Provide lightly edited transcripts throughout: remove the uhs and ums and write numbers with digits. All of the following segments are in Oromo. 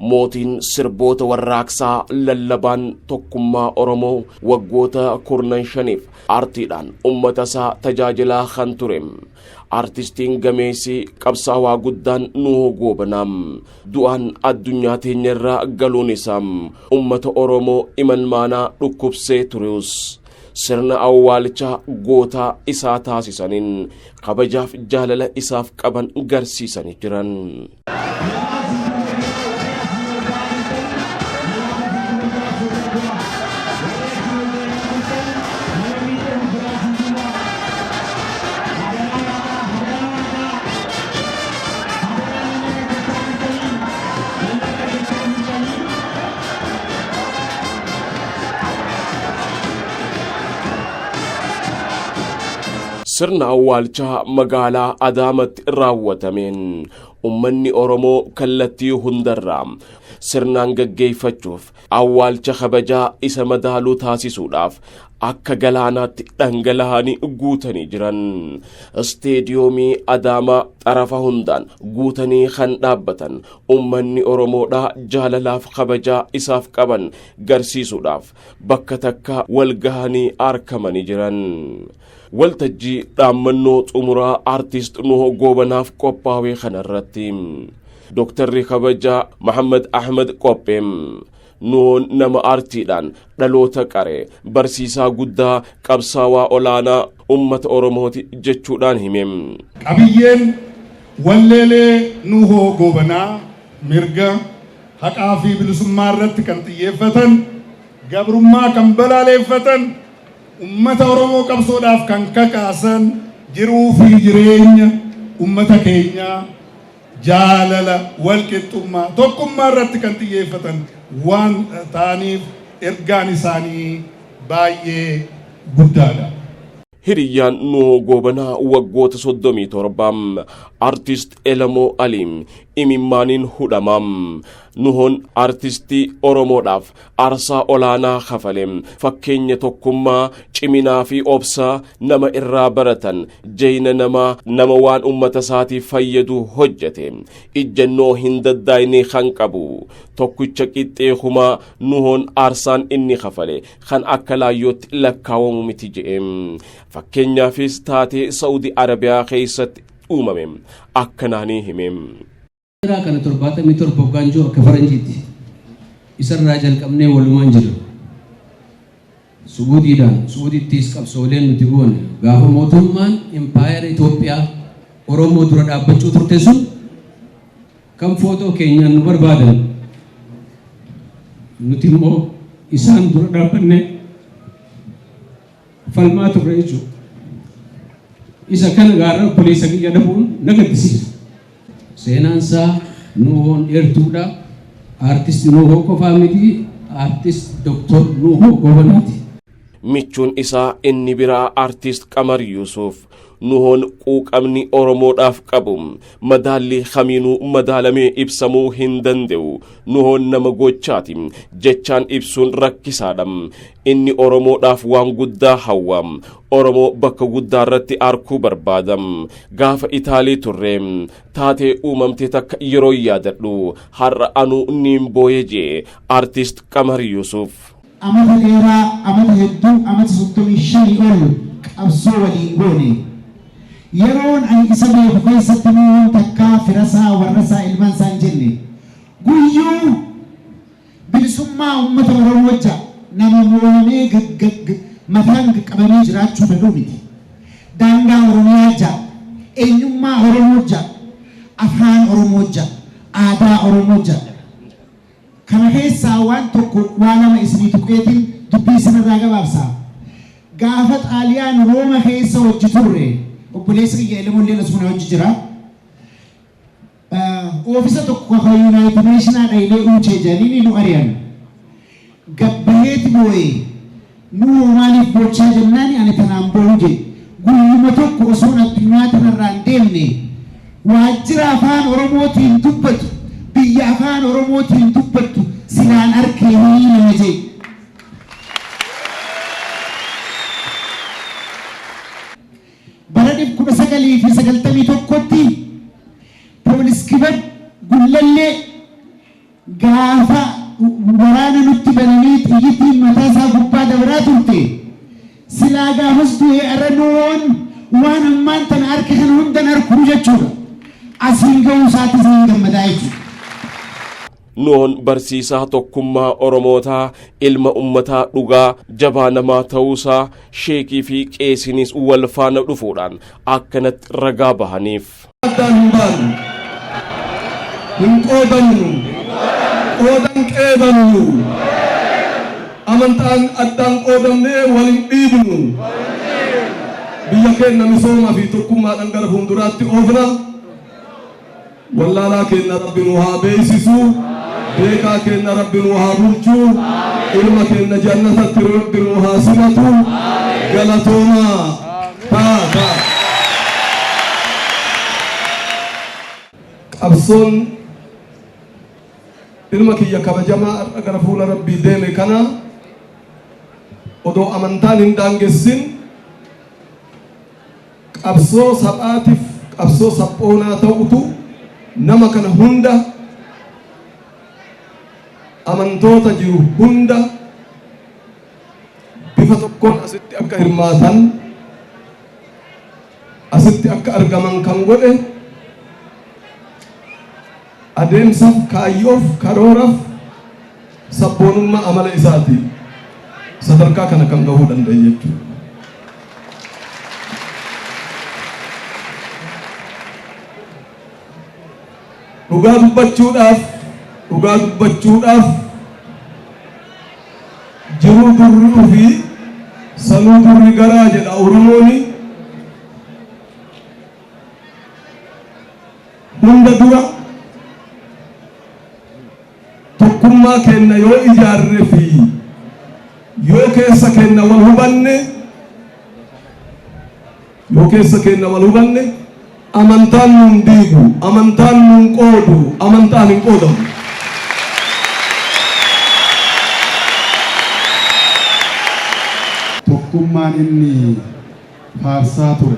Mootiin sirboota warraaqsaa lallabaan tokkummaa Oromoo waggoota 15f aartiidhaan ummata isaa tajaajilaa kan ture. Artistiin gameessi qabsaawaa guddaan Nuhoo Goobanaa du'aan addunyaa teenyarraa galuun isaa ummata Oromoo imalmaanaa dhukkubsee turus, sirna awwaalchaa gootaa isaa taasisaniin kabajaaf jaalala isaaf qaban garsiisanii jiran. Sirna awwaalchaa magaalaa Adaamatti raawwatameen ummanni Oromoo kallattii hundarraa sirnaan gaggeeffachuuf awwaalcha kabajaa isa madaaluu taasisuudhaaf akka galaanaatti dhangala'anii guutanii jiran. Isteediyoomii Adaamaa xarafa hundaan guutanii kan dhaabbatan ummanni Oromoodhaa jaalalaaf kabajaa isaaf qaban garsiisuudhaaf bakka takka wal gahanii arkamanii jiran. Waltajjii dhaammannoo xumuraa Artist Nuhoo Goobanaaf qophaa'e kanarratti Dooktarri kabajaa Mahammad Ahmad Qopheem, Nuhoon nama aartiidhaan dhaloota qare, barsiisaa guddaa, qabsaawaa olaanaa ummata Oromooti jechuudhaan hime. Qabiyyeen walleelee Nuhoo Goobanaa mirga, haqaa fi bilisummaa irratti kan xiyyeeffatan, gabrummaa kan balaaleeffatan, ummata Oromoo qabsoodhaaf kan kakaasan, jiruu fi jireenya ummata keenyaa, jaalala, walqixxummaa, tokkummaa irratti kan xiyyeeffatan waan ta'aniif ergaan isaanii baay'ee guddaadha. Hiriyyaan Nuhoo Goobanaa waggoota 37, Artist Elamoo Alii, imimmaaniin hudhama. Nuhoon artistii Oromoodhaaf aarsaa olaanaa kafale, fakkeenya tokkummaa, ciminaa fi obsaa nama irraa baratan, jeyna namaa, nama waan ummata isaatiif fayyadu hojjete, ijjannoo hin daddaayne kan qabu, tokkicha qixxee kumaa. Nuhoon aarsaan inni kafale kan akka laayyootti lakkaawamu miti je'e. Fakkeenyaafis taatee Saudi Arabiyaa keessatti uumame akkanaanii hime. Irraa kana 77 hoggaan jiru akka faranjiitti isarraa jalqabnee walumaan jirra. Su'uudiidhaan Su'uudittiis qabsooleen nuti goone, gaafa mootummaan impaayera Itoophiyaa Oromoo dura dhaabbachuu turte sun, kan footoo keenyaan nu barbaadan, nuti immoo isaan dura dhaabbannee falmaa turre jechuudha. Isa kana gaara obboleessa kiyya dhabuun na gaddisiisa. Seenaan isaa Nuuhoon dheertuudha. Aartist Nuuhoo qofaa miti, Aartist Doktor Nuuhoo Goobanaati. Michuun isaa inni biraa Artist Qamar Yuusuf, Nuhoon quuqamni Oromoodhaaf qabu madaallii kamiinuu madaalamee ibsamuu hin danda'u. Nuhoon nama gochaati. Jechaan ibsuun rakkisaadha. Inni Oromoodhaaf waan guddaa hawwa. Oromoo bakka guddaa irratti arkuu barbaada. Gaafa Itaalii turre taatee uumamte takka yeroo yaadadhu har'a anuu niin booye jee Artist Qamar Yuusuf. Amata dheeraa, amata hedduu, amata 35 ol qabsoo waliin goone. Yeroon ani isa beeku keessatti Nuuhoon takkaa firasaa, warrasaa, ilmaansaa hin jenne. Guyyuu bilisummaa ummata Oromoo ja'a nama mo'amee mataan qabamee jiraachuu fedhuu miti. Daangaa Oromiyaa ja'a, eenyummaa Oromoo ja'a, afaan Oromoo ja'a, aadaa Oromoo ja'a. Kana keessaa waan tokko, waa lama isinii tuqeetiin dubbii isinirraa gabaabsa. Gaafa Xaaliyaan Rooma keessa hojji turre, obboleessi kiyya Elemolleen asuma na hojji jira. Oofisa tokko kan United Nationaa dhaynee uutee jedhanii nu ari'an. Gabbaheeti boo'ee, "Nuhoo, maaliif boochaa?" jennaani, "Ani tanaan boo'u," jedhe. "Guyyuma tokko osoon addunyaa tanarraa hin deemne waajjira afaan Oromootiin dubbatu, biyya afaan Oromootiin dubbattu silaan arkee nama jee. Bara 1991tti poolis kibab Gullallee Gaafa waraana nutti bananii xiyyitiin mataa isaa gubbaa dabraa turte, silaa gaafas du'ee arra Nuhoon waan ammaan tana arke kana hundan arkuu jechuudha. Asiin ga'uu isaattis ni gammadaa jechuudha. Nuhoon barsiisaa tokkummaa Oromootaa, ilma ummataa dhugaa, jabaa namaa ta'uusaa sheekii fi qeesinis wal faana dhufuudhaan akkanatti ragaa bahaniif. Addaan hin baanu. Hin qoodamnu. Qoodan qeeballu. Amantaan addaan qoodamnee wal hin dhiibnu. Biyya keenya misooma fi tokkummaadhaan gara fuulduraatti oofna. Wallaalaa keenya Rabbi nu haa beeksisu. Beekaa keenya Rabbi nu haa bulchu. Ilma keenya jannatatti Rabbi nu haa simatu. Galatoomaa. Taa taa. Qabsoon ilma kiyya kabajamaa har'a gara fuula Rabbii deeme kana odoo amantaan hin daangessin, qabsoo saphaatiif qabsoo saphoonaa ta'utu nama kana hunda, amantoota jiru hunda bifa tokkoon asitti akka hirmaatan, asitti akka argaman kan godhe, adeemsaaf, kaayyoof, karooraaf sabboonummaa amala isaati sadarkaa kana kan gahuu danda'e jechuudha. Dhugaa dubbachuudhaaf, jiruu durri ofii sanuu durri garaa jedha Oromooni. Hunda dura tokkummaa kenna yoo ijaarre fi yoo keessa kenna wal hubanne, yoo keessa kenna wal hubanne, amantaan nuun diigu, amantaan nuun qoodu, amantaan hin qoodamu. Tokkummaan inni faarsaa ture,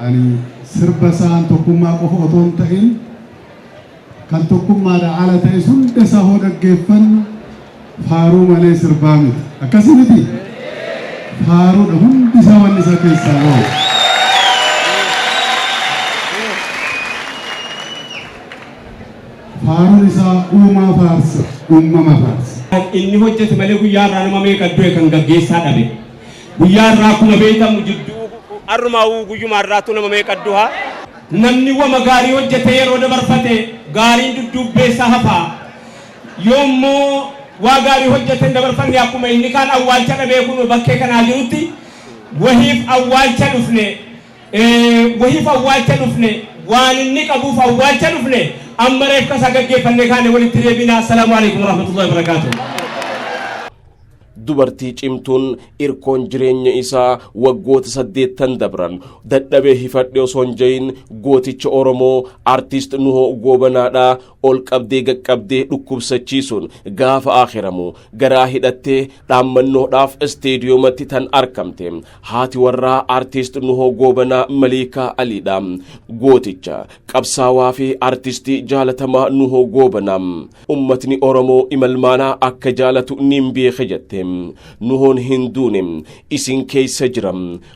ani sirba isaan tokkummaa qofa otoo hin ta'in kan tokkummaadha ala ta'e hunda isaa hoo dhaggeeffannu faaruu malee sirbaa miti. Akkasii miti, faaruudha hundi isaa wanni isaa keessaa bahu. Faaruun isaa uumaa faarsa, uumama faarsa. Inni hojjete malee guyyaa irraa nama meeqa du'e kan gaggeessaa dhabe. Guyyaa irraa akkuma beekamu jidduu arrumaa guyyuma irraatu nama meeqa du'a. Namni wama gaarii hojjete yeroo dabarfate gaariin dudduubbeessaa hafaa. Yoommoo waa gaarii hojjete hin dabarfanne, akkuma inni kaan awwaalcha dhabee kun bakkee kanaa jirutti, wahiif awwaalcha dhufne, wahiif awwaalcha dhufne, waan inni qabuuf awwaalcha dhufne. Amma reefka isaa gaggeeffannee kaane walitti deebina. Assalaamu alaikum warahmatullahi wabarakaatuh. Dubartii cimtuun irkoon jireenya isaa waggoota 80 dabran dadhabee hifadhe osoo hin jahin gooticha Oromoo Artist Nuhoo Goobanaadhaa ol qabdee qaqqabdee dhukkubsachiisuun gaafa akhiramu garaa hidhattee dhaammannoodhaaf isteediyoomatti tan arkamte haati warraa Artist Nuhoo Goobanaa Maliikaa Aliidha. Gooticha qabsaawaa fi artistii jaalatamaa Nuhoo Goobanaa ummatni Oromoo imalmaanaa akka jaalatu nin beeke jette. Nuhoon hin duune, isin keessa jira.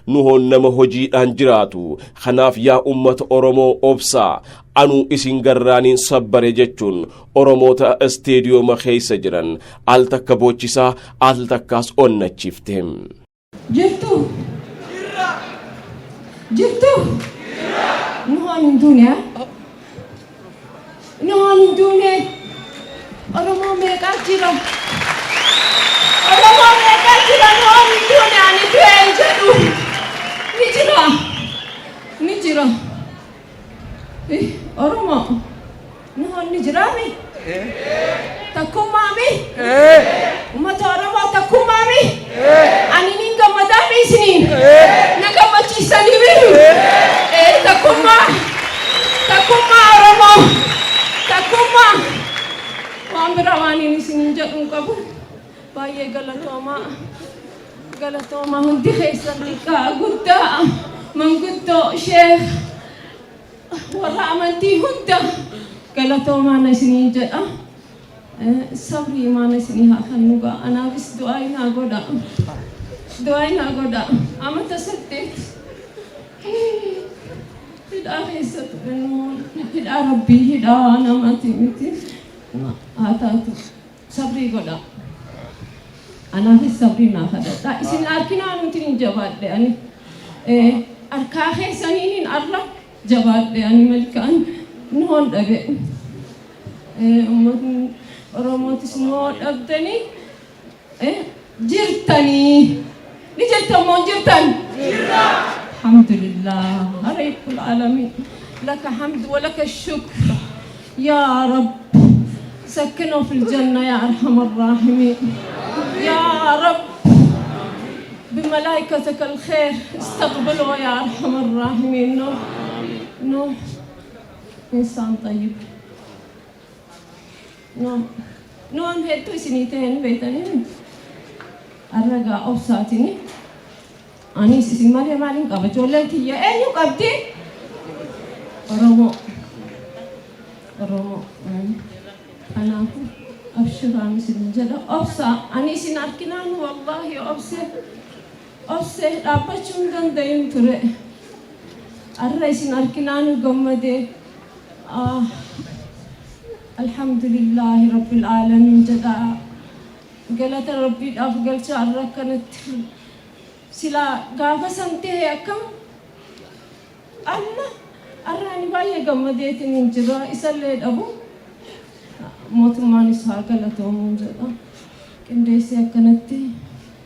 Nuhoon nama hojiidhaan jiraatu. Kanaaf yaa ummata Oromoo obsaa, anuu isin garraaniin sabbare jechuun Oromoota isteediyooma keessa jiran al takka boochisaa, al takkaas onnachiifte. Jirtu? Jirtu? Nuhoon hin duune haa? Nuhoon hin duune. Oromoo meeqaa jira? Oromoo meeqaa jira? Nuhoon hin duune, ani du'e hin jedhu. Ni jira. Ni jira. Oromoo. Nuhoon ni jiraami? Takkummaami? Uummata Oromoo, takkummaami? Ani nin gammadaami isiniin? Na gammachiisanii bihi? Takkummaa. Takkummaa Oromoo. Takkummaa. Waan biraa waan inni isiniin jedhu hin qabu. Baay'ee galatoomaa. Galatoomaa hundi keessan, xiqqaa guddaa, manguddoo, sheekh, warra amantii hunda galatoomaa na isiniin jedha. Sabrii imaana isinii haa kennu gaa. Anaafis du'aa naa godha. Du'aa naa godha. Amata 8 hidhaa keessa ture Nuhoon. Hidhaa Rabbii, hidhaa namaati miti. Haa taatu, sabrii godha. Anaafis sabrii naa kadhadha. Isin harkinaa nuti hin jabaadhe ani. Harkaa keessaniin hin arra jabaadhe ani malkaan Nuhoon dhabe. Uummatni Oromootis Nuhoo dhabdanii jirtanii. Ni jirtan moo hin jirtan? الحمد لله رب العالمين، لك حمد ولك الشكر يا رب. سكنه في الجنة يا أرحم الراحمين يا رب. بملائكتك الخير استقبله يا أرحم الراحمين. نوح، نوح إنسان طيب. نوح، نوح hedduu isinii ta'een beektanii arragaa obsaatini. Anis isin malee maaliin qaba? Ijoolleen tiyya eenyu qabdi? Oromoo, Oromoo. Kanaafuu abshiraan isin jedha, obsaa. Ani isin arginaan wallaahi obse, obse dhaabbachuu hin danda'in ture. Arra isin arginaan gammadee الحمد لله رب العالمين jedha. Galata Rabbiidhaaf galcha. Arra akkanatti silaa gaafa san ta'e akkam amma arra ani baay'ee gammadeetiin hin jira. Isallee dhabu mootummaanis haa galatoomu jedha. Qindeessee akkanatti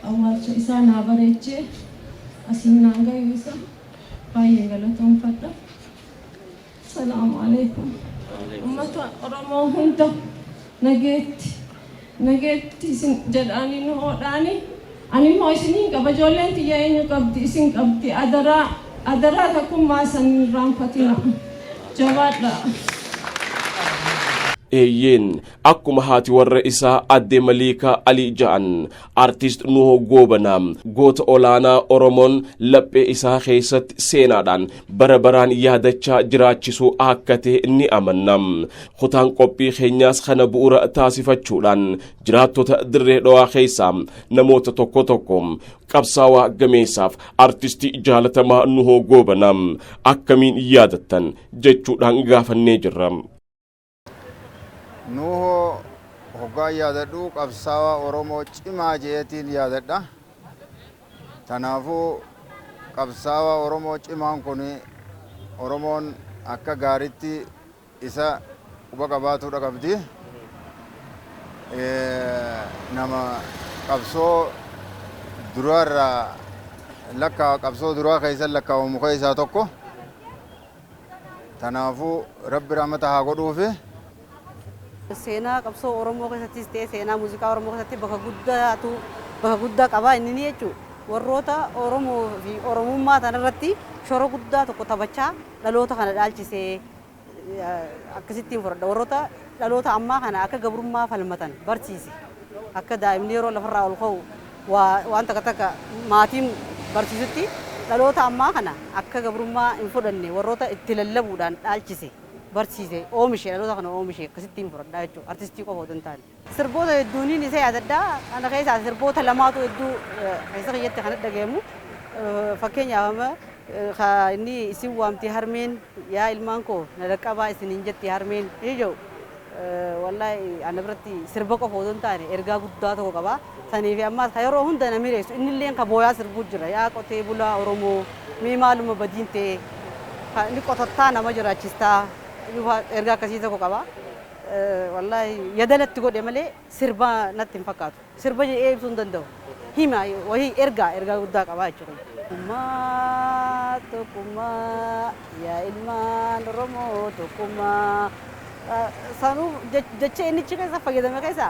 awwaalcha isaa naa bareechee asiin naan gayu isa baay'ee galatoomfadha. Salaamu alaikum. Ummata Oromoo hunda nageetti, nageetti isin jedhaanii nu hodhaani. Ani immoo isiniin qaba. Ijoolleen tiyya eenyu qabdi? Isin qabdi. Adaraa, adaraa, takkummaa san hin irraanfatina. Jabaadha. Eeyyeen, akkuma haati warra isaa Addee Maliikaa Alii ja'an, Artist Nuhoo Goobanaa goota olaanaa Oromoon laphee isaa keessatti seenaadhaan bara baraan yaadachaa jiraachisuu akka ta'e ni amanna. Kutaan qophii keenyaas kana bu'uura taasifachuudhaan jiraattota Dirree Dhawaa keessaa namoota tokko tokko qabsaawaa gameessaaf artistii jaalatamaa Nuhoo Goobanaa akkamiin yaadattan jechuudhaan gaafannee jirra. Nuhoo hoggaa yaadadhu qabsaawaa Oromoo cimaa jeetiin yaadadha. Kanaafuu qabsaawaa Oromoo cimaan kun Oromoon akka gaaritti isa quba qabaatuudha qabdi. Nama qabsoo duraarraa lakkaa qabsoo duraa keessa lakkaawamu keessaa tokko. Kanaafuu Rabbi rahmata haa godhuufi. Seenaa qabsoo Oromoo keessattis ta'e seenaa muuziqaa Oromoo keessatti bakka guddaatu, bakka guddaa qaba inni ni jechuudha. Warroota Oromoo fi Oromummaa tanarratti shoora guddaa tokko taphachaa dhaloota kana dhaalchisee akkasittiin fudhadha. Warroota dhaloota ammaa kana akka gabrummaa falmatan barsiise. Akka daa'imni yeroo lafarraa ol ka'u waan takka takka maatiin barsiisutti dhaloota ammaa kana akka gabrummaa hin fudhanne warroota itti lallabuudhaan dhaalchise, barsiise, oomishe, dhaloota kana oomishe akkasittiin fudhadhaa jechuudha. Artistii qofa otoo hin taane. Sirboota hedduuniin isa yaadadhaa. Kana keessaa sirboota lamaatu hedduu keessa kiyyatti kan dhagahamu. Fakkeenyaaf amma inni isin waamti harmeen, yaa ilmaan koo na dhaqqabaa isiniin jetti harmeen inni jedhu, wallaahi ana biratti sirba qofa otoo hin taane ergaa guddaa tokko qaba. Sanii fi ammaas ka yeroo hunda na mireessu innillee ka booyaa sirbuu jira. Yaa qotee bulaa Oromoo, mee maaluma badiin ta'e inni qotattaa nama jiraachistaa, ergaa akkasii tokko qaba. Wallaahi yadalatti godhe malee sirba natti hin fakkaatu. Sirba jedhee ibsuu hin danda'u. Hima wahii ergaa guddaa qaba jechuudha. Tokkummaa, tokkummaa, yaa ilmaan Oromoo tokkummaa. Sanuu jecha inni achi keessa fayyadame keessa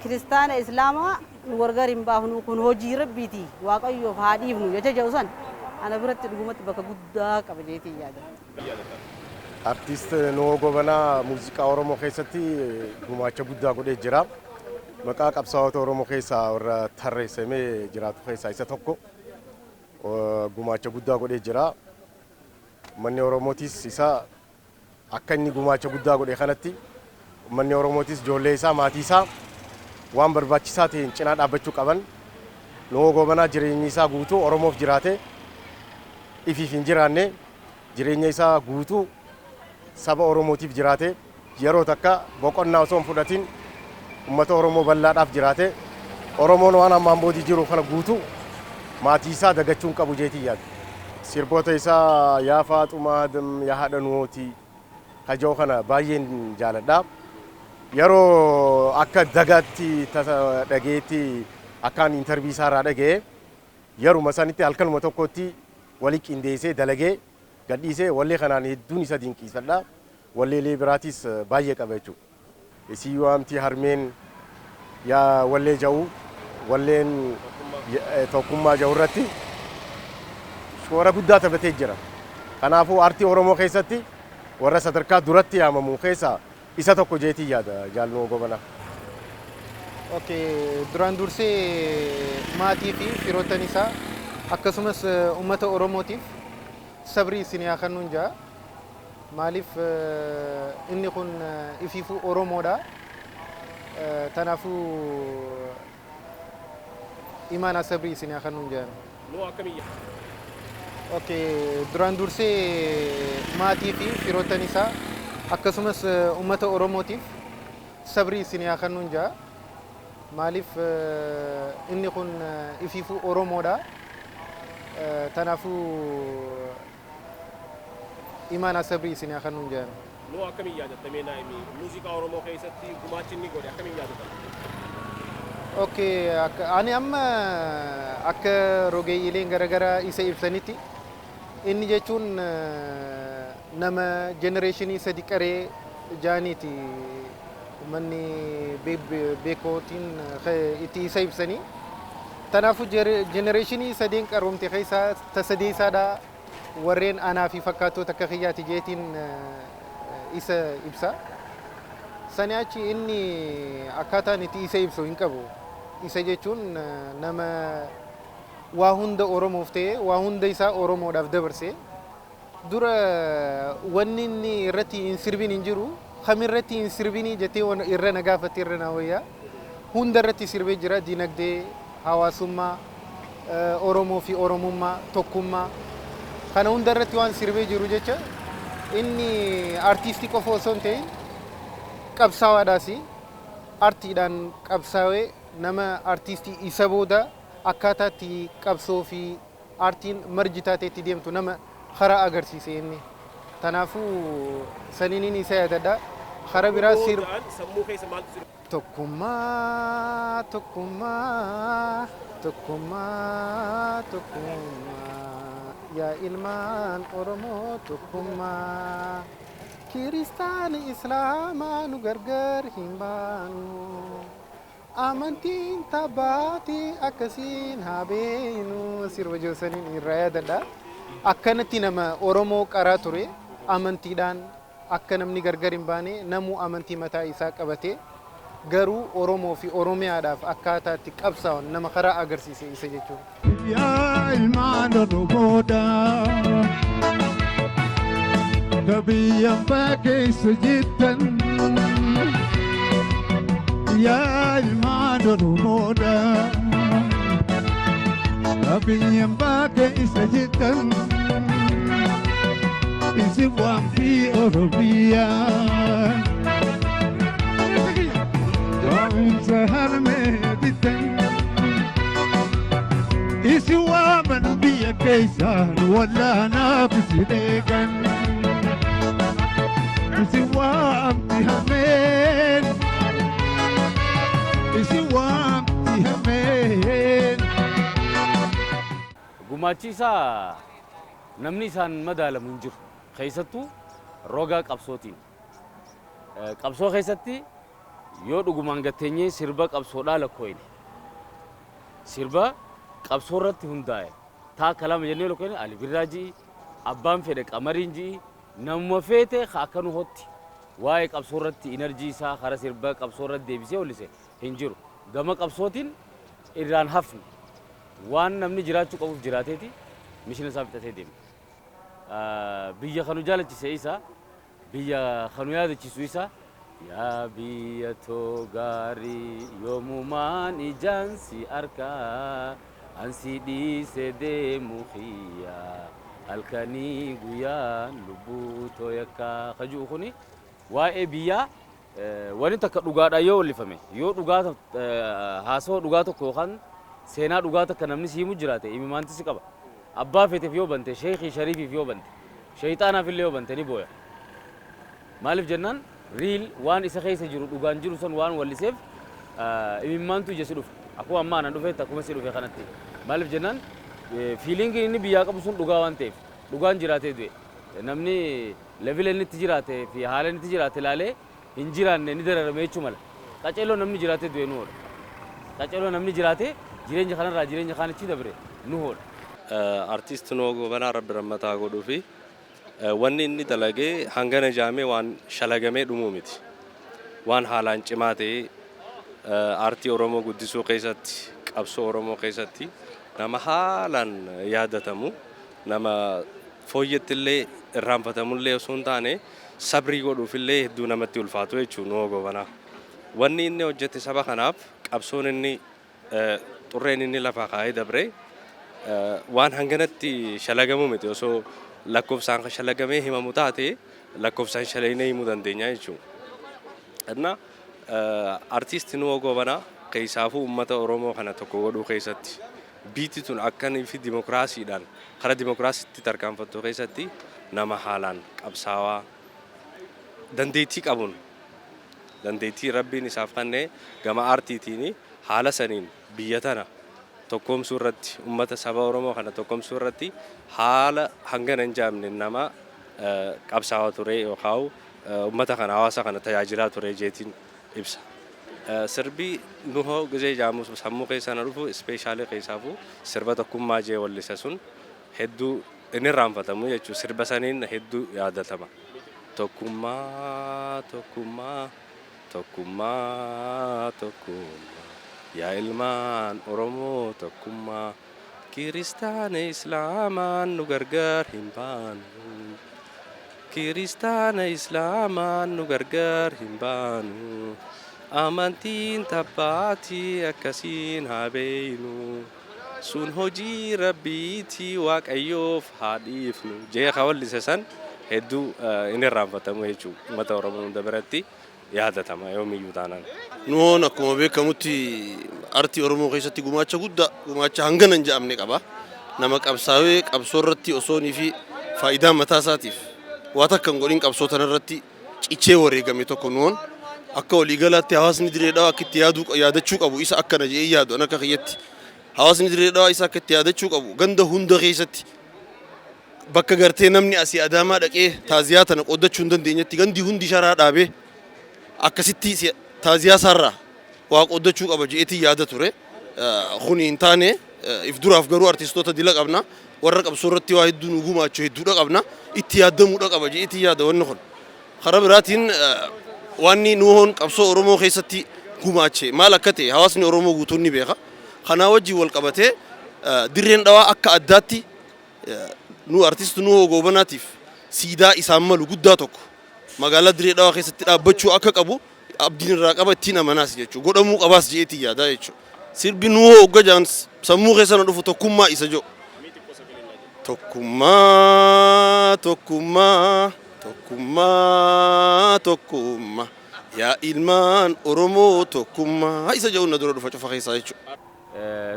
kiristaana Islaamaa nu gargar hin baafnu, kun hojii Rabbiiti, Waaqayyoof haa dhiifnu jecha jedhu san ana biratti dhugumatti bakka guddaa qaba jeetiin yaada. Artiist Nuhoo Gobanaa muuziqaa Oromoo keessatti gumaacha guddaa godhee jira. Maqaa qabsaa'ota Oromoo keessaa warra tarreessamee jiraatu keessaa isa tokko. Gumaacha guddaa godhee jira. Manni Oromootis isa akka inni gumaacha guddaa godhe kanatti Uummanni Oromootis ijoollee isaa, maatii isaa waan barbaachisaa ta'een cinaa dhaabbachuu qaban. Nuhoo Goobanaa jireenyi isaa guutuu Oromoof jiraate, ifiif hin jiraanne, jireenya isaa guutuu saba Oromootiif jiraate, yeroo takka boqonnaa osoo hin fudhatin uummata Oromoo bal'aadhaaf jiraate. Oromoon waan ammaan boodii jiru kana guutuu maatii isaa dagachuu hin qabu jeetii yaada. Sirboota isaa "Yaa Faaxumaa Yaa Haadha Nuhooti" kajoo kana baay'een jaaladha. Yeroo akka dagaatti tasa dhageetti akkaan interview isaa irraa dhaga'ee, yeruma sanitti halkanuma tokkotti walii qindeessee dalagee gadhiisee, wallee kanaan hedduun isa dinqiifadha. Walleelee biraatis baay'ee qaba jechuudha. "Isii waamti harmeen yaa" wallee ja'u, walleen tokkummaa ja'u irratti shoora guddaa taphatee jira. Kanaafuu aartii Oromoo keessatti warra sadarkaa duratti yaamamu keessaa isa tokko jeetii yaada Jaal Nuhoo Gobanaa. Okay, duraan dursee maatii fi firoottan isaa akkasumas uummata Oromootiif sabrii isin haa kennuun jaa. Maaliif, inni kun ifiifuu Oromoodha. Kanaafuu imaanaa sabrii isin haa kennuun jaa. Nuu akkamiyya? Okay, duraan dursee maatii fi firoottan isaa akkasumas uummata Oromootiif sabrii isin haa kennuun jaa. Maaliif, inni kun ifiifuu Oromoodha. Kanaafuu imaanaa sabrii isin haa kennuun jaa. Nuu akkamiin yaadattamee naa'imi muuziqaa Oromoo keessatti gumaachi inni godhe akkamiin yaadatama? Okay, ani amma akka rogeeyyiileen garaagaraa isa ibsanitti, inni jechuun nama generation sadi qaree jaaniiti uummanni beekootiin itti isa ibsanii. Kanaafuu generation sadeen qaroomte keessaa ta sadeessaadha, warreen anaa fi fakkaattoota akka kiyyaati jeetiin isa ibsa. Sani achi inni akkaataan itti isa ibsu hin qabu. Isa jechuun nama waa hunda Oromoof ta'e, waa hunda isaa Oromoodhaaf dabarse. Dura wanni inni irratti hin sirbin hin jiru. Kamirratti hin sirbinii jettee irra na gaafatte irra na wayyaa. Hunda irratti sirbee jira: dinagdee, hawaasummaa, Oromoo fi Oromummaa, tokkummaa. Kana hunda irratti waan sirbee jiru jecha, inni artiistii qofa osoo hin ta'in qabsaawaadhaas. Artiidhaan qabsaawee nama artiistii isa booda akkaataa itti qabsoo fi aartiin marji taatee itti deemtu nama karaa agarsiise inni. Kanaafuu saniin isa yaadadha. Karaa biraa sir Sammuu keessa maaltu jira? Tokkummaa, tokkummaa, tokkummaa, tokkummaa, yaa ilmaan Oromoo tokkummaa, kiristaani islaamaa nu gargar hin baanu, amantiin tabbaatii akkasiin haa beenu, sirba joosaniin irraa yaadadha. Akkanatti nama Oromoo qaraa ture, amantiidhaan akka namni gargar hin baane, namuu amantii mataa isaa qabate garuu Oromoo fi Oromiyaadhaaf akkaataa itti qabsaa'an nama karaa agarsiise isa jechuudha. Yaa ilmaan Oromoodha, ka biyya abbaa keessa jirtan. Yaa ilmaan Oromoodha, ka biyya abbaa keessa jirtan. Isin waan fi Oromiyaa. Waamsa harmee bitan. Isin waaman biyya keessaan wallaanaaf isin eegan. Isin waamti hameen. Isin waamti hameen. Gumaachi isaa namni isaan madaalamu hin jiru. Keessattuu roga qabsootiin. Qabsoo keessatti yoo dhugumaan gatteenyee sirba qabsoodhaa lakkooyne, sirba qabsoo irratti hundaa'e taakka lama jennee lakkooyne, Ali Birraa ji'i, abbaan fedhe Qamariin ji'i, namuma feete ka akka nu hotti waa'ee qabsoo irratti energy isaa karaa sirba qabsoo irratti deebisee hollise hin jiru. Gama qabsootiin irraan hafne, waan namni jiraachuu qabuuf jiraateeti mission isaa fixatee deema. Biyya kanu jaalachise isa, biyya kanu yaadachiisu isa. Yaa biyya too gaarii, yoomumaan ijaan si arkaa, ansi dhiise deemu kiyya halkanii guyyaan lubbuu too yakkaa kajuu. Kuni waa'ee biyyaa, wani takka dhugaadhaan yoo wallifame, yoo dhugaa haasawaa dhugaa tokko yookaan seenaa dhugaa takka namni siimu jiraate, imimaanti si qaba. Abbaa feeteef yoo bante, sheekii shariifiif yoo bante, shayxaanaaf illee yoo bante ni booya. Maaliif jennaan, real waan isa keessa jiru, dhugaan jiru san waan walliseef imimmaantu ija si dhufa. Akkuma ammaa ana dhufeetti, akkuma si dhufe kanatti. Maaliif jennaan, feelingiin inni biyyaa qabu sun dhugaa waan ta'eef, dhugaan jiraatee du'e. Namni level inni itti jiraate fi haala inni itti jiraate ilaalee hin jiraanne ni dararame jechuu mala. Qaceeloo namni jiraatee du'e nu hoodha. Qaceeloo namni jiraatee jireenya kanarraa jireenya kaanichi dabre nu hoodha. Artiist Nuhoo Goobanaa Rabbi rammataa godhuu fi wanni inni dalagee hangana jaamee waan shalagamee dhumuu miti. Waan haalaan cimaa ta'ee, aartii Oromoo guddisuu keessatti, qabsoo Oromoo keessatti nama haalaan yaadatamu, nama fooyyatti illee irraanfatamullee osoo hin taane sabrii godhuufillee hedduu namatti ulfaatu jechuudha Nuhoo Goobanaa. Wanni inni hojjete saba kanaaf, qabsoon inni xurreen inni lafaa kaa'ee dabre waan hanganatti shalagamuu miti. Osoo lakkoofsaan shalagamee himamu taate, lakkoofsaan shalagnee himuu dandeenya jechuudha. Inna artiisti Nuhoo Goobanaa keessaafuu uummata Oromoo kana tokko godhuu keessatti, biitti tun akkanii fi dimokiraasiidhaan karaa dimokiraasiitti tarkaanfattu keessatti nama haalaan qabsaawaa, dandeettii qabuun, dandeettii Rabbiin isaaf kennee gama aartiitiin haala saniin biyya tana tokkoomsuu irratti, uummata saba Oromoo kana tokkoomsuu irratti haala hangana hin jaamne nama qabsaawaa ture yookaan uummata kana, hawaasa kana tajaajilaa ture jeetiin ibsa. Sirbi Nuhoo gizee jaamu sammuu keessa na dhufu, especially keessaafuu sirba "Tokkummaa" jee wallisa sun hedduu inni irraanfatamu jechuudha. Sirba saniin hedduu yaadatama. Tokkummaa, tokkummaa, tokkummaa, tokkummaa, yaa ilmaan Oromoo tokkummaa, kiristaana islaamaan nu gargaar hin baanu. Kiristaana islaamaan nu gargaar hin baanu. Amantiin tabbaatii akkasiin haa beeynu. Sun hojii Rabbiitii, Waaqayyoof haa dhiifnu. Jee ka wallise san hedduu inni irraanfatamu jechuudha. Uummata Oromoo hunda biratti yaadatama yoomiyyuu taanaan. Nuhoon akkuma beekamutti artii Oromoo keessatti gumaacha guddaa, gumaacha hangana hin jedhamne qaba. Nama qabsaawee qabsoo irratti osoonii fi faayidaa mataa isaatiif waa takka hin godhin qabsoo tana irratti cichee wareegame tokko Nuhoon. Akka waliigalaatti hawaasni Diree Dhawaa akka itti yaaduu yaadachuu qabu isa akkana jedhee yaadu an akka kiyyatti. Hawaasni Diree Dhawaa isa akka itti yaadachuu qabu, ganda hunda keessatti, bakka gartee namni asii Adaamaa dhaqee taaziyaa tana qooddachuu hin dandeenyetti, gandi hundi sharaa dhaabee akkasitti taaziyaa isaarraa waa qooddachuu qaba je'eetiin yaada ture. Kuni hin taane. If duraaf garuu artistoota dila qabna. Warra qabsoo irratti waa hedduu nu gumaachu hedduudha qabna. Itti yaadamuudha qaba je'eetiin yaada wanni kun. Karaa biraatiin wanni Nuhoon qabsoo Oromoo keessatti gumaache maal akka ta'e hawaasni Oromoo guutuun ni beeka. Kanaa wajjin wal qabatee Dirreen Dhawaa akka addaatti nu artist Nuhoo Goobanaatiif siidaa isaan malu guddaa tokko magaalaa Dirree Dhawaa keessatti dhaabbachuu akka qabu abdiin irraa qaba, ittiin amanaas jechuudha. Godhamuu qabaas je'eetiin yaadaa jechuudha. Sirbi Nuhoo hogga jaan sammuu keessa na dhufu "Tokkummaa" isa jedhu. Tokkummaa, tokkummaa, tokkummaa, tokkummaa, yaa ilmaan Oromoo tokkummaa isa jedhu na dura dhufa cufa keessaa jechuudha.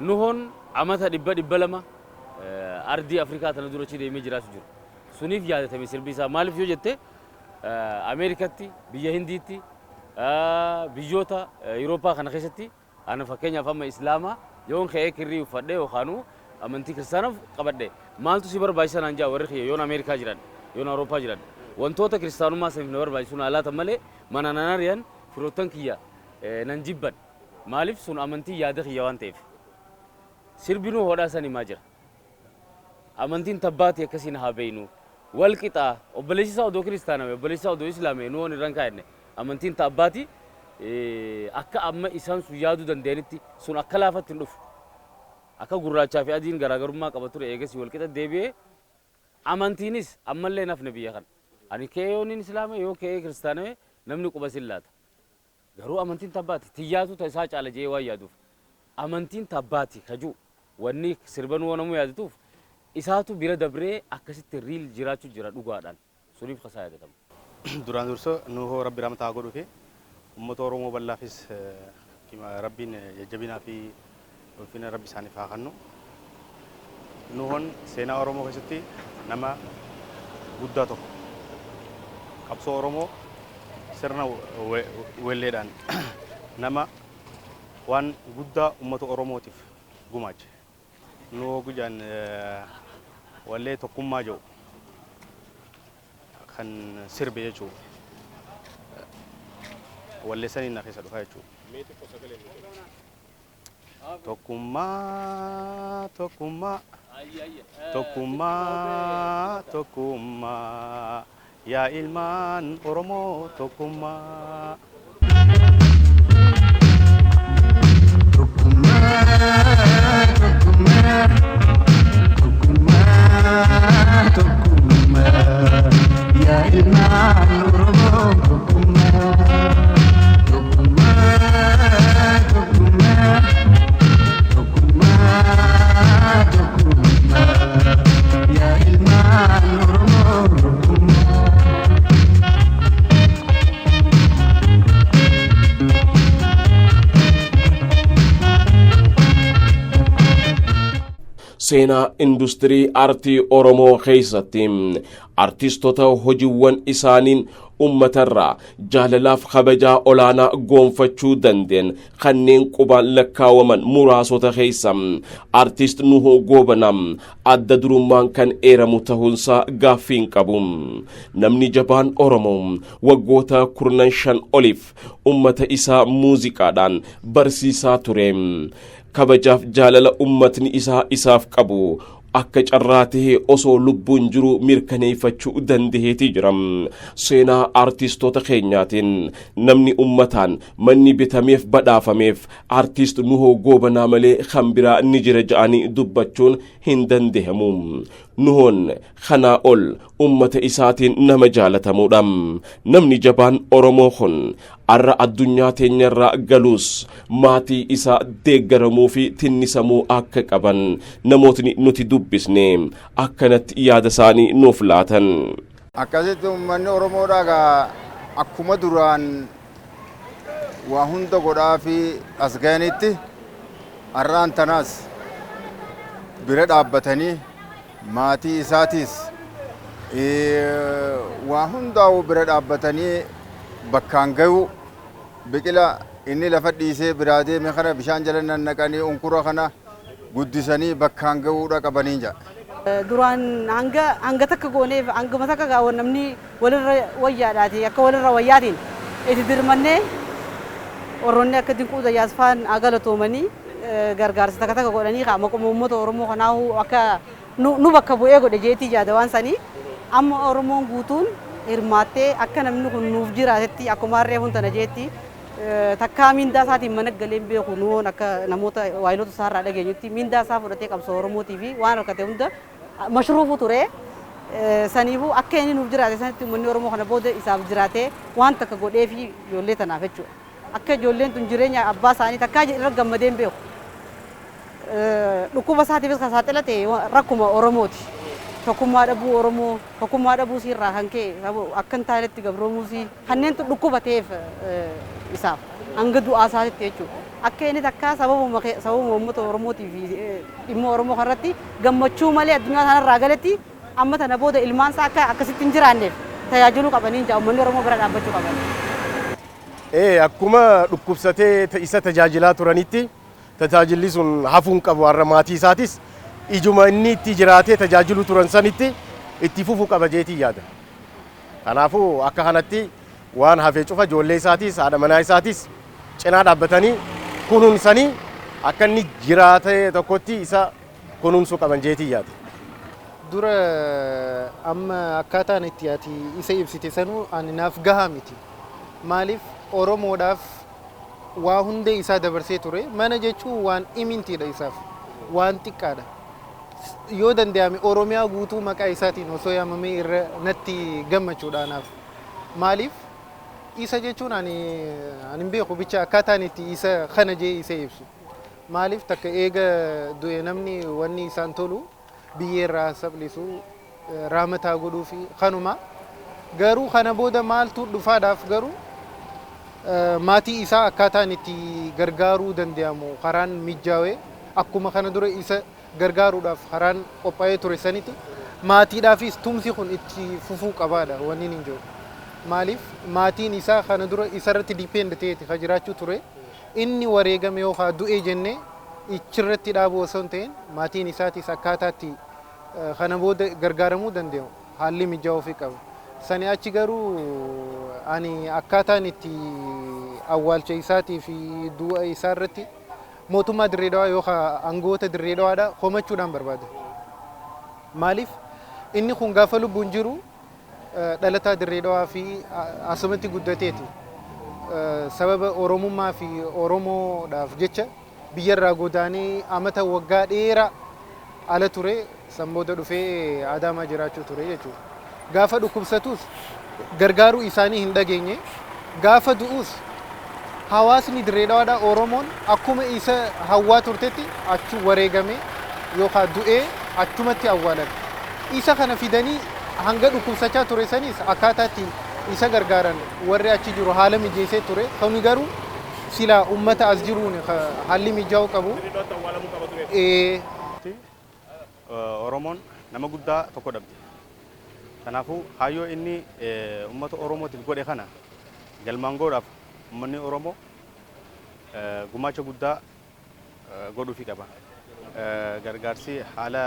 Nuhoon amata 100 200 ardii Afrikaa tana dura achi deemee jiraatu jiru. Suniif yaadatame sirbi isaa. Maaliif yoo jette, Ameerikatti, biyya Hindiitti, biyyoota Yurooppaa kana keessatti ana fakkeenyaaf amma Islaamaa yoon ka'ee kirrii uffadhe yookaanuu amantii kiristaanaaf qabadhe, maaltu si barbaachisa naan jaa warri kiyya yoon Ameerikaa jiran, yoon Awurooppaa jiran. Wantoota kiristaanummaa saniif na barbaachisu naa laatan malee mana nan ari'an, firoottan kiyya nan jibban. Maaliif? Sun amantii yaada kiyya waan ta'eef. Sirbi Nuhoodhaa san himaa jira. Amantiin tabbaati akkasiin haa beeynu. Wal qixaa obboleessi isaa odoo kiristaaname, obboleessi isaa odoo islaame, Nuhoon irraan kaa'enne. Amantiin taabbaati akka amma isaan sun yaaduu danda'anitti sun akka laafatti hin dhufu. Akka gurraachaa fi adiin garaagarummaa qaba ture, eegasii wal qixa deebi'ee, amantiinis ammallee nafne biyya kana. Ani ka'ee yoon islaame, yoo ka'ee kiristaaname, namni quba sin laata. Garuu amantiin tabbaati tiyyaatu ta isaa caala jee waan yaaduuf amantiin tabbaati kajuu wanni sirba Nuhoo namuu yaadatuuf isaatu bira dabree akkasitti riil jiraachuu jira dhugaadhaan suniif kasaa yaadatama. Duraan dursoo Nuhoo Rabbi rahmata haa godhuufi, uummata Oromoo bal'aafis Rabbiin jajjabinaa fi ulfina Rabbi isaaniif haa kennu. Nuhoon seenaa Oromoo keessatti nama guddaa tokko, qabsoo Oromoo sirna weelleedhaan nama waan guddaa uummata Oromootiif gumaache. Nuhoo Gujaan wallee tokkummaa jedhu kan sirbe jechuudha. Wallee saniin na keessa dhufa jechuudha. Tokkummaa, tokkummaa, tokkummaa, tokkummaa, yaa ilmaan Oromoo tokkummaa. Tokkummaa, tokkummaa, tokkummaa, tokkummaa, yaa ilmaan Oromoo tokkummaa. Tokkummaa, tokkummaa, tokkummaa, tokkummaa, yaa ilmaan Oromoo tokkummaa. Seenaa industirii aartii Oromoo keessatti artistoota hojiiwwan isaaniin uummatarraa jaalalaaf kabajaa olaanaa goonfachuu dandeen kanneen qubaan lakkaawaman muraasota keessa artist Nuhoo Goobanaa adda durummaan kan eeramu ta'uunsaa gaaffii hin qabu. Namni jabaan Oromoo waggoota 15 oliif uummata isaa muuziqaadhaan barsiisaa ture. Kabajaaf jaalala uummatni isaa isaaf qabu akka carraa tahee osoo lubbuun jiru mirkaneeffachuu dandaheetii jira. Seenaa artistoota keenyaatiin namni uummataan manni bitameef badhaafameef artist Nuhoo Goobanaa malee kan biraa ni jira ja'anii dubbachuun hin dandahamu. Nuhoon kanaa ol uummata isaatiin nama jaalatamuudha. Namni jabaan Oromoo kun arra addunyaa teenyarraa galuus maatii isaa deeggaramuu fi tinnisamuu akka qaban namootni nuti dubbisne akkanatti yaada isaanii nuuf laatan. Akkasitti uummanni Oromoodhaa gaa akkuma duraan waa hunda godhaa fi as ga'anitti har'aan tanaas bira dhaabbatanii maatii isaatiis waa hundaa'uu bira dhaabbatanii bakkaan ga'uu, biqila inni lafa dhiisee biraa deeme kana bishaan jala nannaqanii unkura kana guddisanii bakkaan ga'uudha qabanii jedha. Duraan hanga takka gooneef hanguma takka gaawwan namni walirra wayyaadhaati akka walirra wayyaatiin itti dirmannee warroonni akka Dinquu Zayyaas faan galatoomanii gargaarsa takka takka godhanii maquma uummata Oromoo kanaa akka nu bakka bu'ee godhe jeetii yaada waan sanii amma Oromoon guutuun hirmaattee akka namni kun nuuf jiraatetti akkuma harree huntana jeetti takkaa mindaa isaatiin mana galeen beeku Nuhoon akka namoota waayilota isaarraa dhageenyutti mindaa isaa fudhatee qabsoo Oromootii fi waan harkate hunda mashruufu ture. Saniifuu akka inni nuuf jiraate sanitti uummanni Oromoo kana booda isaaf jiraatee waan takka godhee fi ijoollee tanaaf jechuudha. Akka ijoolleen tun jireenya abbaa isaanii takkaa irra gammadee hin beeku. Dhukkuba isaatiifis kan saaxila ta'e rakkuma Oromooti. Tokkummaa dhabuu Oromoo, tokkummaa dhabuu irraa kan ka'e akka hin taanetti gabroomuusii kanneen dhukkuba ta'eef isaaf hanga du'aa isaatitti jechuudha. Akka inni takkaa sababuma uummata Oromootii fi dhimma Oromoo kanarratti gammachuu malee addunyaa kanarraa galetti amma tana booda ilmaan isaa akka akkasitti hin jiraanneef tajaajiluu qabanii jaa uummanni Oromoo bira dhaabbachuu qaban. Akkuma dhukkubsatee isa tajaajilaa turanitti tajaajilli sun hafuun qabu har'a maatii isaatis ijuma inni itti jiraatee tajaajiluu turan sanitti itti fufuu qaba jeetii yaada. Kanaafuu akka kanatti waan hafee cufa ijoollee isaatis haadha manaa isaatis cinaa dhaabbatanii kunuunsanii akka inni jiraatee tokkotti isa kunuunsuu qaban jeetii yaada. Dura amma akkaataan itti ati isa ibsite sanuu ani naaf gahaa miti. Maaliif Oromoodhaaf waa hundee isaa dabarsee ture, mana jechuun waan imintiidha isaaf, waan xiqqaadha. Yoo danda'ame Oromiyaa guutuu maqaa isaatiin osoo yaamamee irra natti gammachuudha anaaf. Maaliif Isa jechuun ani hin beeku bicha akkaataan itti isa kana jee isa ibsu. Maaliif takka eega du'e namni wanni isaan tolu biyyeerraa saphlisu, raamataa godhuu fi kanuma. Garuu kana booda maaltu dhufaadhaaf, garuu maatii isaa akkaataan itti gargaaruu danda'amu karaan mijaawee, akkuma kana dura isa gargaaruudhaaf karaan qophaa'ee ture sanitti maatiidhaafis tumsi kun itti fufuu qabaadha wanni hin jiru. Maaliif maatiin isaa kana dura isarratti depend ta'eeti ka jiraachuu ture. Inni wareegame yookaan du'e jennee ichirratti dhaabuu osoo hin ta'in, maatiin isaatis akkaataatti kana booda gargaaramuu danda'u haalli mijaa'uu fi qaba. Sani achi garuu ani akkaataan itti awwaalcha isaatii fi du'a isaa irratti mootummaa Dirree Dhawaa yookaan aangoota Dirree Dhawaadha komachuudhaan barbaada. Maaliif inni kun gaafa lubbuun jiru dhalataa Dirree Dhawaa fi asumatti guddateeti. Sababa Oromummaa fi Oromoodhaaf jecha biyyarraa godaanee amata waggaa dheeraa ala ture, san booda dhufee Adaamaa jiraachuu ture jechuudha. Gaafa dhukkubsatus gargaaruu isaanii hin dhageenye. Gaafa du'us hawaasni Dirree Dhawaadhaa, Oromoon akkuma isa hawwaa turtetti achi wareegame yookaan du'ee achumatti awwaalame. Isa kana fidanii hanga dhukkubsachaa ture sanis akkaataa ittiin isa gargaaran warri achi jiru haala mijeessee ture. Kuni garuu silaa uummata as jiruun haalli mijaa'uu qabu. Oromoon nama guddaa tokko dhabde. Kanaafuu kaayyoo inni uummata Oromootiif godhe kana galmaan godhaaf uummanni Oromoo gumaacha guddaa godhuufii qaba. Gargaarsi haala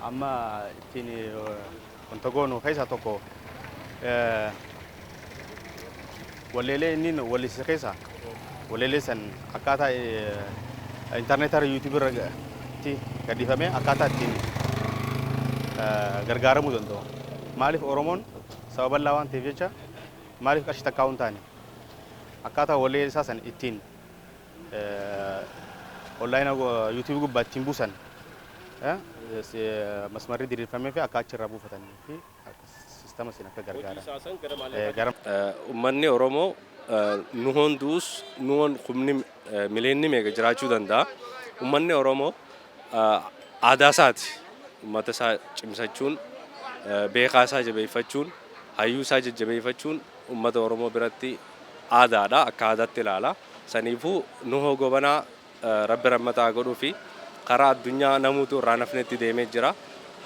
amma ittiin wanta goonu keessaa tokko walleelee inni wallise keessaa walleelee san akkaataa intarneetaa YouTube irratti gadhiifamee akkaataa ittiin gargaaramuu danda'u. Maaliif Oromoon saba bal'aa waan ta'eef jecha maaliif qarshii takkaa hin taane akkaataa wallee isaa san ittiin online YouTube gubbaa ittiin buusan masmarri diriirfamee fi akka achirraa buufatanii fi sistama sin akka gargaaran. Uummanni Oromoo Nuhoon du'us Nuhoon humni mileenni meeqa jiraachuu danda'a. Uummanni Oromoo aadaa isaati. Uummata isaa cimsachuun, beekaa isaa jabeeffachuun, hayyuu isaa jajjabeeffachuun uummata Oromoo biratti aadaadha. Akka aadaatti ilaala. Saniifuu Nuhoo Gobanaa Rabbi rammataa godhuu fi karaa addunyaa namuutu irraa nafnetti deemee jira.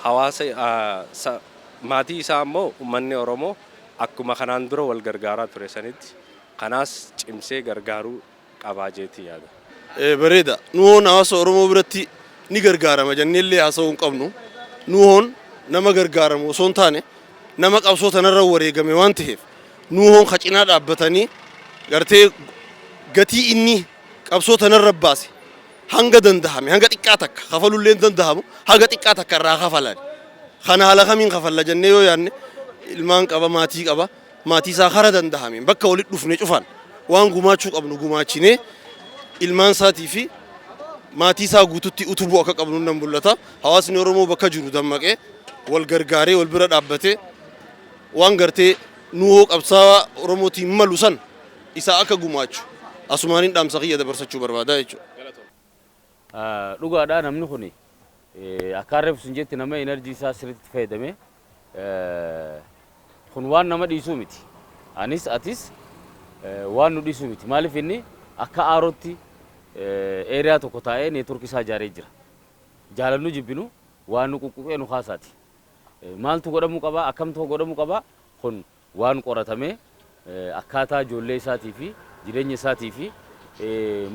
Hawaasa maatii isaa immoo uummanni Oromoo akkuma kanaan dura wal gargaaraa ture sanitti kanaas cimsee gargaaruu qabaa jeetii yaada. Bareeda. Nuhoon hawaasa Oromoo biratti ni gargaarama jenneellee haasa'uu hin qabnu. Nuhoon nama gargaaramu osoo hin taane nama qabsoo tanarra wareegame waan ta'eef Nuhoon ka cinaa dhaabbatanii gartee gatii inni qabsoo tanarra baase hanga dandahame hanga xiqqaa takka kafalullee hin dandahamu, haga xiqqaa takka irraa kafalan. Kana haala kamiin kafalla jennee yoo yaadne, ilmaan qaba, maatii qaba, maatii isaa kara dandahameen bakka walitti dhufne cufan waan gumaachuu qabnu gumaachinee ilmaan isaatii fi maatii isaa guututti utubuu akka qabnu nan mul'ata. Hawaasni Oromoo bakka jiru dammaqee wal gargaaree wal bira dhaabbatee waan gartee Nuhoo qabsaawaa Oromootiin malu san isaa akka gumaachu asumaaniin dhaamsa kiyya dabarsachuu barbaada jechuudha. Dhugaadha, namni kun akka reefu sun jetti nama energy isaa sirriitti fayyadame kun waan nama dhiisuu miti. Anis atis waan nu dhiisuu miti. Maaliif inni akka aarootti area tokko taa'ee network isaa ijaaree jira. Jaalannu jibbinu waan nu quqquqee nu kaasaati. Maaltu godhamuu qaba, akkamtu godhamuu qaba, kun waan qoratamee akkaataa ijoollee isaatii fi jireenya isaatii fi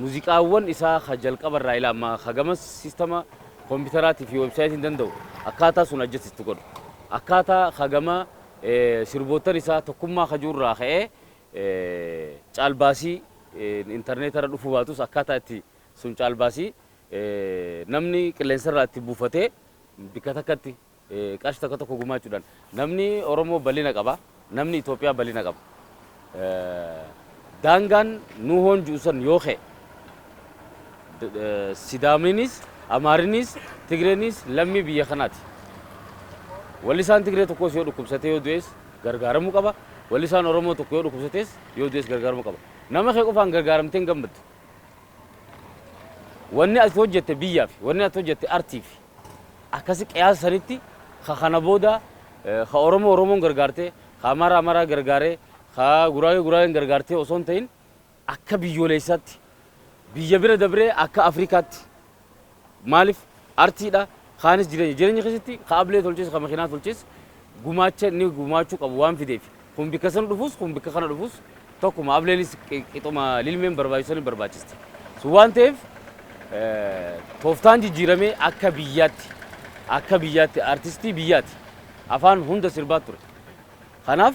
muuziqaawwan isaa ka jalqaba irraa ila ammaa ka gama siistama kompiitaraatii fi weebsaayitiin danda'u akkaataa sun ajjasitti godhu. Akkaataa ka gama sirboottan isaa tokkummaa kajuurraa ka'ee caalbaasii intarneetarra dhufuu baatus akkaataa itti sun caalbaasii namni qilleensarraa itti buufatee bikka takkatti qarshii tokko tokko gumaachuudhaan namni Oromoo bal'ina qaba, namni Itoophiyaa bal'ina qaba. Daangaan Nuuhoon ji'u san yoo ka'e Sidaaminis, Amaarinis, Tigreenis lammii biyya kanaati. Wallisaan Tigree tokkos yoo dhukkubsatee yoo du'es gargaaramuu qaba. Wallisaan Oromoo tokko yoo dhukkubsates yoo du'es gargaaramuu qaba. Nama kee qofaan gargaaramtee hin gammaddu. Wanni ati hojjette biyyaaf, wanni ati hojjette artiif akkasi qiyaasa sanitti ka kana booda ka Oromoo Oromoon gargaartee, ka Amaaraa Amaaraa gargaaree, ka Guraagee Guraageen gargaartee osoo hin ta'in akka biyyoolessaatti biyya bira dabree akka Afrikaatti. Maaliif artiidha kaanis jireenya keessatti ka ablee tolches ka makiinaa tolches gumaacha inni gumaachuu qabu waan fideef kun bikka sana dhufus kun bikka kana dhufus tokkuma ableenis qixuma lilmeen barbaachisan barbaachisti. Sun waan ta'eef tooftaan jijjiiramee akka biyyaatti artistii biyyaati afaan hunda sirbaa ture. Kanaaf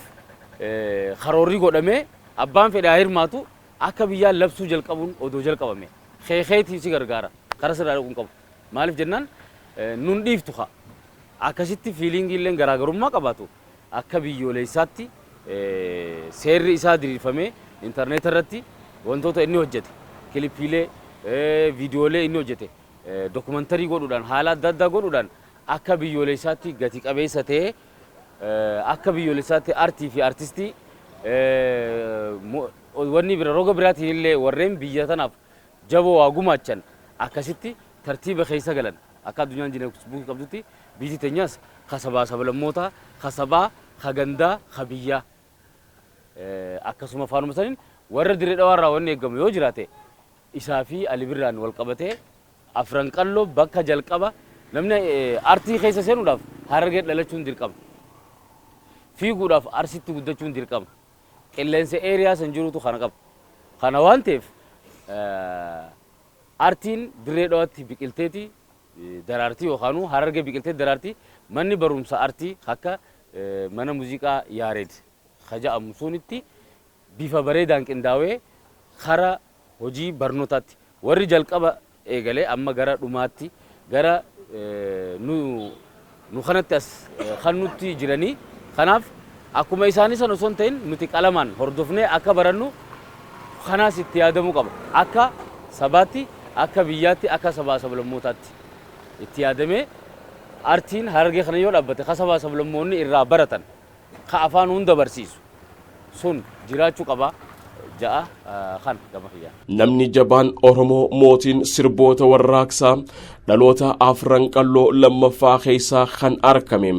karoorri godhamee abbaan fedhaa hirmaatu akka biyyaan labsuu jalqabuun odoo jalqabame keekeetii si gargaara karaa sirraa dhaquun qabu. Maaliif jennaan nun dhiiftu haa akkasitti feelingii illee garaagarummaa qabaatu akka biyyoolessaatti seerri isaa diriirfamee intarneeta irratti wantoota inni hojjete kilipiilee viidiyoolee inni hojjete dokumantarii godhuudhaan haala adda addaa godhuudhaan akka biyyoolessaatti gati qabeessa ta'ee akka biyyoolessaatti artii fi artistii wanni bira roga biraatiin illee warreen biyya tanaaf jaboo waa gumaachan akkasitti tartiiba keessa galan akka addunyaan jireenya qabdutti biyyi teenyas kasabaa sablammootaa kasabaa kagandaa kabiyyaa akkasuma faanuma saniin warra dirree dhawaarraa wanni eeggamu yoo jiraate isaa fi Ali Birraan wal qabatee Afran Qalloo bakka jalqaba namni artii keessa seenuudhaaf Harargee dhalachuun dirqama. Fiiguudhaaf Arsitti guddachuun dirqama. Qilleensa area san jirutu kana qaba. Kana waan ta'eef artiin dirree dhawaatti biqilteeti daraartii yookaan Harargee biqiltee daraartii manni barumsa artii akka mana muuziqaa Yaareed kaja'amu sunitti bifa bareedaan qindaa'ee kara hojii barnootaatti warri jalqaba eegalee amma gara dhumaatti gara nu kanatti as kan nutti jiranii. Kanaaf akkuma isaanii sana osoo hin ta'in nuti qalamaan hordofnee akka barannu kanaas itti yaadamuu qaba akka sabaatti, akka biyyaatti, akka sabaa sablammootaatti itti yaadamee artiin Harargee kana yoo dhaabbate ka sabaa sablammoonni irraa baratan ka afaan hunda barsiisu sun jiraachuu qaba ja'a kan gama kiyyaa. Namni jabaan Oromoo mootiin sirboota warraaqsaa dhaloota Afran Qalloo lammaffaa keessaa kan argame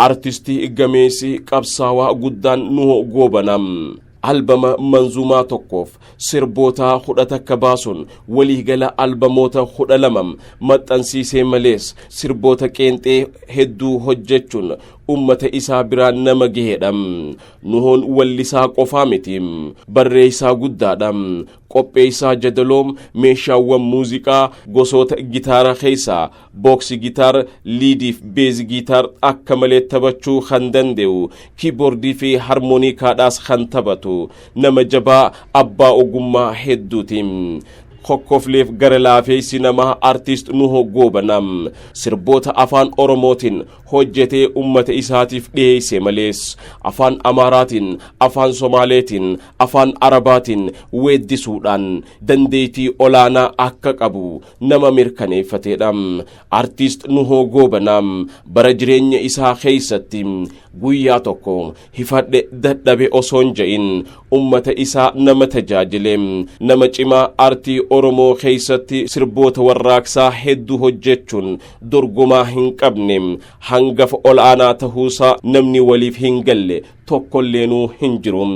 artistii gameessi qabsaawaa guddaan Nuhoo Goobanaa albama manzuumaa tokkoof sirboota 11 baasuun waliigala albamoota 12 maxxansiisee malees sirboota qeenxee hedduu hojjechuun ummata isaa biraan nama gaheedha. Nuhoon wallisaa qofaa miti, barreessaa guddaadha. Qopheessaa jadaloo meeshaawwan muuziqaa gosoota gitaara keessaa box guitar, leadiif bass guitar akka malee taphachuu kan danda'u, kiiboordii fi harmoonikaadhaas kan taphatu nama jabaa abbaa ogummaa hedduuti. Kokkofleef gara laafeessi namaa artist Nuho Goobanaa sirboota afaan Oromootiin hojjetee ummata isaatiif dhiyeesse malees afaan Amaaraatiin, afaan Somaaleetiin, afaan Arabaatiin weeddisuudhaan dandeettii olaanaa akka qabu nama mirkaneeffateedha. Artist Nuho Goobanaa bara jireenya isaa keessatti guyyaa tokko hifadhe dadhabe osoo hin je'in ummata isaa nama tajaajile, nama cimaa artii Oromoo keessatti sirboota warraaqsaa hedduu hojjechuun dorgomaa hin qabne hangafa ol'aanaa tahuusaa namni waliif hin galle tokkolleenuu hin jiru.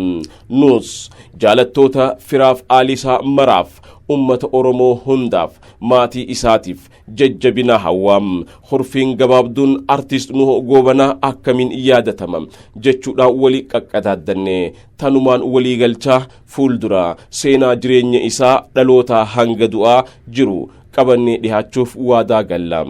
Nus jaalattoota firaaf aalisaa maraaf, ummata Oromoo hundaaf, maatii isaatiif jajjabina hawwaam. Hurfiin gabaabduun artist Nuho Goobanaa akkamiin yaadatama jechuudhaan walii qaqqadaaddanne tanumaan walii galchaa fuuldura seenaa jireenya isaa dhalootaa hanga du'aa jiru qabannee dhihaachuuf waadaa galla.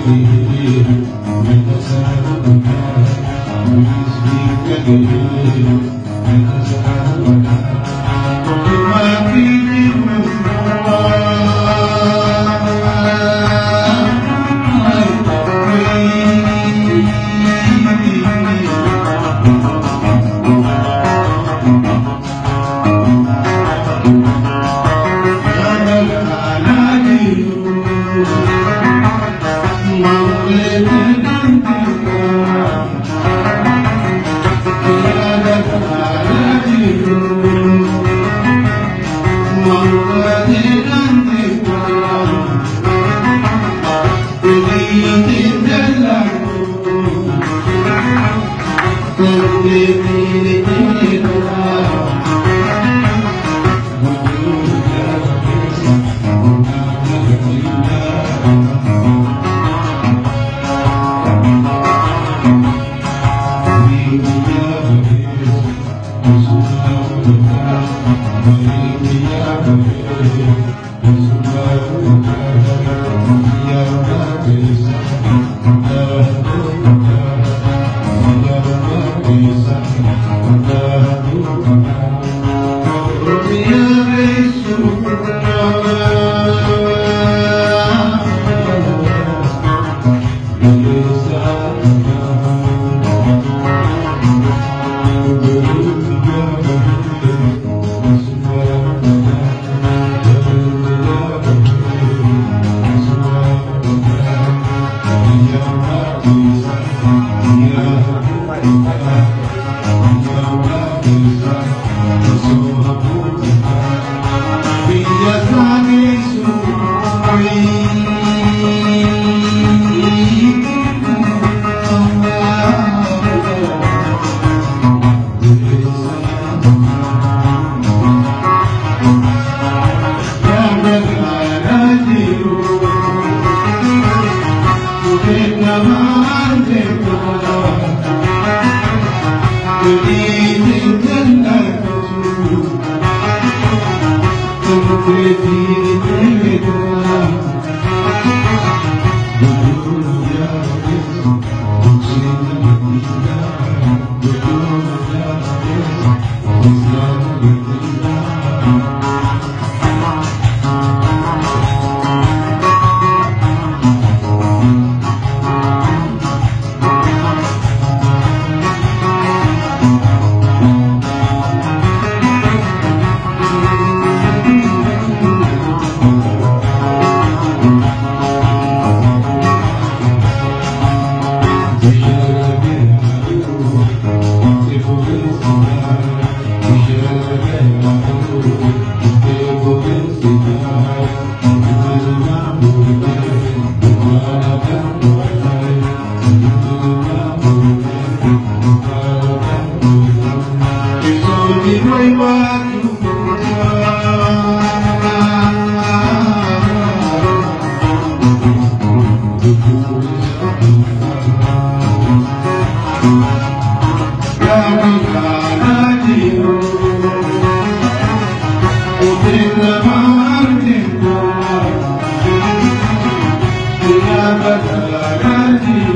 Thank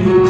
you.